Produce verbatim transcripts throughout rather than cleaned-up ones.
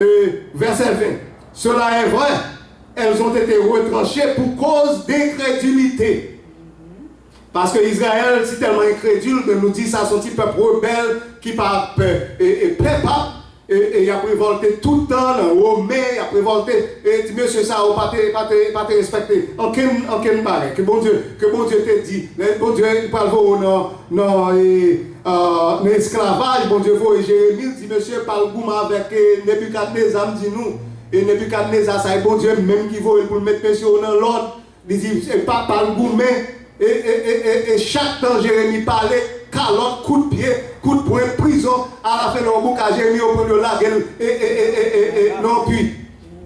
euh, verset vingt. Cela est vrai, elles ont été retranchées pour cause d'incrédulité. Paske Izrayèl si tèlman enkredil ke nou di sa se yon ti pèp rebèl ki pa pè, e, e pèp ap, e, e y ap revòlte tout tan nan Women, y ap revòlte, e ti mesye sa yo pa te, pa te, pa te respekte ankenn, ankenn bagay. Ke Bondye, ke Bondye te di, lè Bondye pral voye w nan, nan, e, a, nan esklavaj, Bondye voye Jeremi, l di mesye pa l goumen avèk, e, Nebikadneza, m di nou, e Nebikadneza sa e Bondye menm ki voye l pou l met mesye yo nan lòd. Li di, e pa, pa l goumen, e, e, e, e, e chak tan Jeremi pale, kalòt, kout pye, kout pwen, prizon, alafen lè yo bouka Jeremi, yo pran l, yo lage l, e, e, e, e, e, e, nan yon pwi.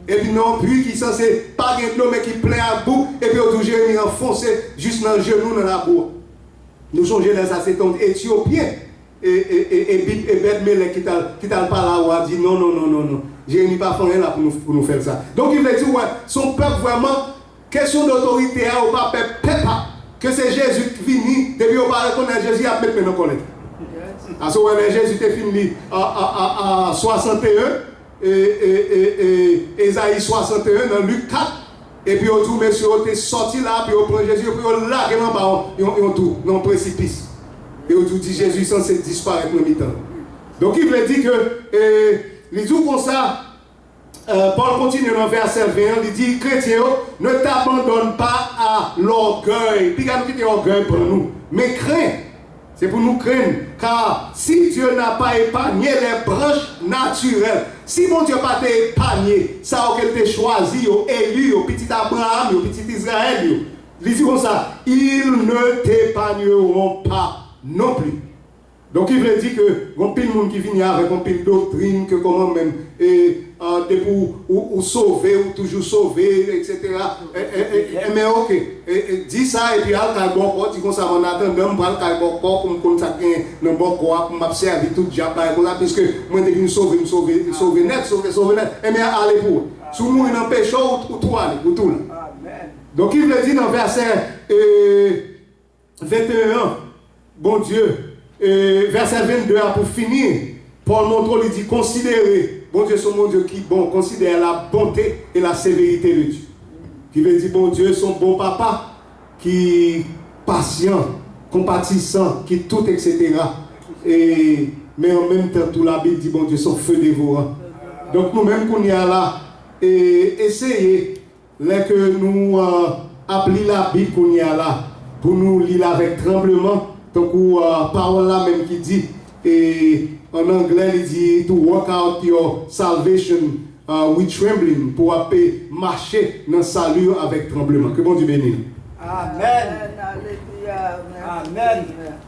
Epi nan yon pwi ki sanse pa gen dlo, men ki plen ak bou, epi yo di w Jeremi anfonse jis nan jenou nan labou. Nou sonje lè sa se te yon Etyopyen, e, e, e, e Bib, Ebèdmelèk ki t al, ki t al pale a wa, di, non, non, non, non, non. Jeremi pa fè anyen la pou nou, pou nou fè l sa. Donk, ki vle di, wè, se yon pèp vrèman, kesyon de otorite a, yo pa pè pèp ap, ke se Jezi k vini, depi yo pa rekonèt Jezi, y ap met men nan kòlèt. Paske wè, lè Jezi te fin li, a, a, a, a, swasanteyen, e, e, e, e, Ezayi swasanteyen nan Lik kat, epi yo di w mesye yo te sòti la, epi yo pran Jezi, epi yo lage l anba yon, yon, yon twou, nan yon presipis. E yo di w di Jezi sanse disparèt nan mitan. Donk, ki vle di ke, e, li di w konsa, e, Pòl kontinye nan vèsè ven an, li di, kretyen yo, ne t'abandonne pas à l'orgueil. Piga nou kite ògèy pran nou, men kren. Se pou nou krenn, car si Dieu n'a pas épargné les branches naturelles, si Bondye pa te epanye sa yo ke l te chwazi yo, eli yo, pitit Abraram yo, pitit Izrayèl yo, li di konsa, ils ne t'épargneront pas non plus. Donk, ki vle di ke gon pil moun ki vini avèk yon pil doktrin ke kòman menm, e, a, depi w, ou, ou sove, ou toujou sove, etsetera. E, e, e, e, men oke, e, e, di sa epi al kay bòkò, di konsa, an atandan m pral kay bòkò pou m konn sa k gen nan bòkò a, pou m ap sèvi tout dyab, bagay konsa, piske mwen depi m sove, m sove, m sove nèt, sove, sove nèt. E men ale pou ou. Si w mouri nan peche w, ou tou ale, ou tou la. Donk, ki vle di nan vèsè, e, venteyen an, Bondye, e, vèsè vennde a pou fini, Pòl montre w, li di, konsidere, Bondye se yon Bondye ki bon, considère la bonté et la sévérité de Dieu. Ki vle di, Bondye se yon bon papa ki pasyan, konpatisan, ki tout, etsetera. E, men an menm tan, tou Labib di, Bondye se yon feu dévorant. Donk, nou menm kounye a la, e, eseye Lè ke nou, a, ap li Labib kounye a la, pou nou li l avèk tranbleman, tankou, a, pawòl la menm ki di, e, an anglè, li di, to work out your salvation, a, with trembling, pou w ap, e, mache nan sali w avèk tranbleman. Ke Bondye beni nou. Amèn. Amèn. Alelouya. Amèn. Amèn.